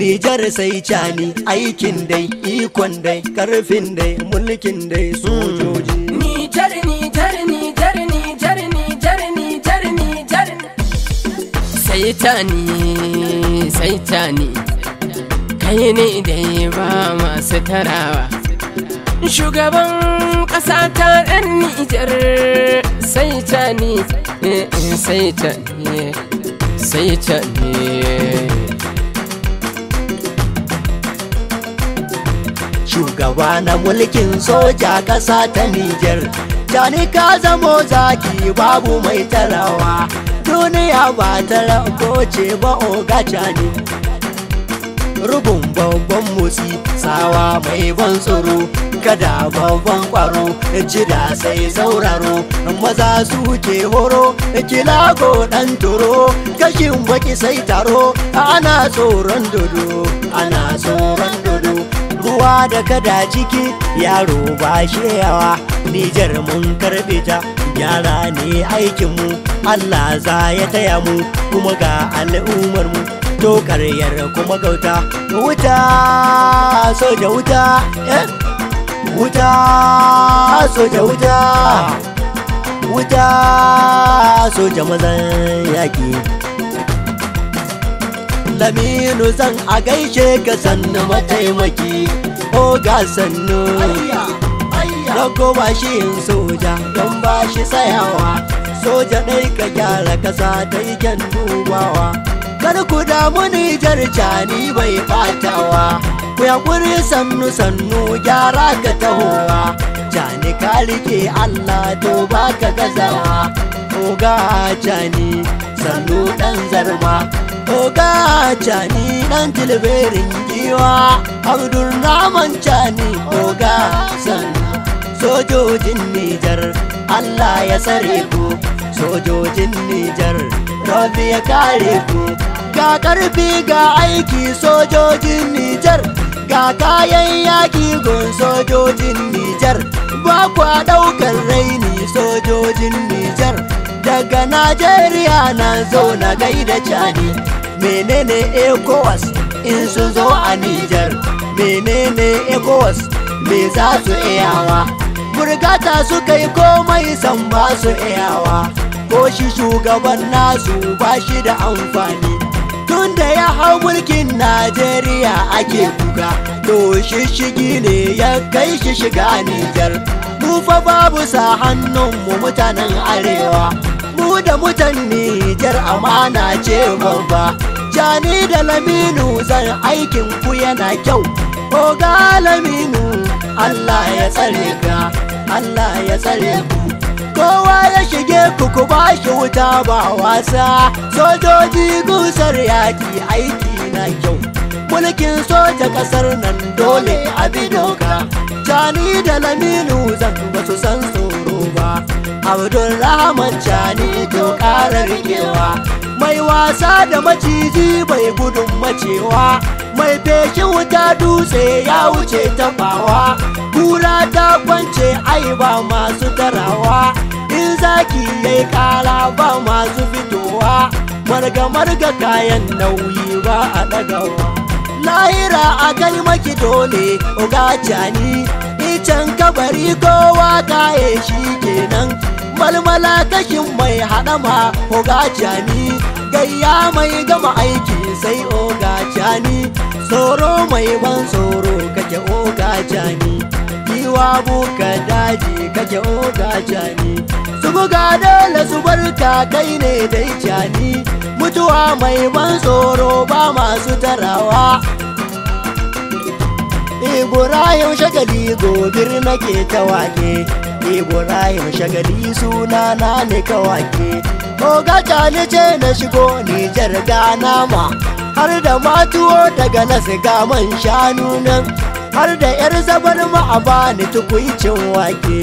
Nijar sai Cani, aikin dai, ikon dai, karfin dai, mulkin dai, sojoji. Nijar, Nijar, Nijar, Nijar, Nijar, Nijar, Nijar. Sai Cani, sai Cani, kai ne dai ba masu tarawa. Shugaban ƙasa ta ɗan Nijar, sai Cani, sai Cani, sai Cani. Shugaba na mulkin soja ƙasa ta Nijar, Cani ka zamo zaki babu mai tarawa. Duniya ba ta rago ce ba oga Cani. Rubun babban motsi, tsawa mai ban tsoro, kada babban kwaro, jida sai sauraro, maza suke horo, kilago dan toro, kashin baki sai taro, ana tsoron dodo, ana tsoron dodo. Ruwa da kada ciki, yaro ba yawa. Nijar mun karbe ta, gyara ne aikinmu, Allah za ya taya mu, kuma ga al'ummar mu. To karyar kuma gauta, wuta soja wuta, eh? Wuta soja wuta, wuta soja mazan yaki. Laminu zan a gaishe ka sannu mataimaki, oga sannu. Rago ba shi yin soja don ba shi tsayawa, soja ɗai ka gyara kasa ta yi kyan dubawa. Kar ku damu Nijar, Cani bai batawa, ku yaƙuri sannu sannu gyara ka tahowa. Cani ka rike Allah to ba ka gazawa. Oga Cani sannu ɗan zarma, oga Cani ɗan tilberin giwa, Abdulrahman Cani oga sannu. Sojojin Nijar, Allah ya tsare ku, sojojin Nijar, Rabbi ya kare ku. Ga karfi ga aiki sojojin Nijar, ga kayan yaki gun sojojin Nijar, ba kwa ɗaukar raini sojojin Nijar. Daga Najeriya na zo na gaida Cani. Menene ECOWAS in sun zo a Nijar? Menene ECOWAS? Me za su iyawa? Burgata suka yi komai san ba su iyawa. Ko shi shugaban nasu ba shi da amfani. Tunda ya hau mulkin Najeriya ake kuka, to shishigi ne ya kai shi shiga Nijar. Mu fa babu sa hannunmu mutanen arewa, mu da mutan Nijar amana ce babba. Cani da Laminu zan aikin ku yana kyau. Oga Laminu, Allah ya tsare ka, Allah ya tsare ku. Kowa ya shige ku ku ba shi wuta ba wasa. Sojoji gusar yaki aiki na kyau. Mulkin soja kasar nan dole a bi doka. Cani da Laminu zan ba su san tsoro ba. Abdulrahman Cani to ƙara rikewa. Mai wasa da maciji bai gudun macewa. Mai feshin wuta dutse ya wuce tabawa. Kura ta kwance ai ba masu tarawa. In zaki yayi kara ba masu fitowa. Marga marga kayan nauyi ba a ɗagawa. Lahira a kai maki dole oga Cani. Icen kabari kowa kaye shi kenan. Malmala kashin mai haɗama oga Cani. Gayya mai gama aiki sai oga Cani. Tsoro mai ban tsoro kake oga Cani. Giwa buka daji kake oga Cani. Su buga dole su barka kai ne dai Cani. Mutuwa mai ban tsoro ba masu tarawa. Ibrahim Shagali gobir nake ta wake. Ibrahim Shagali sunana ne ka wake. Oga Cani ce na shigo Nijar ga nama, har da matuwo daga nasu ga man shanu nan, har da yar zabar ma a bani tukuicin wake.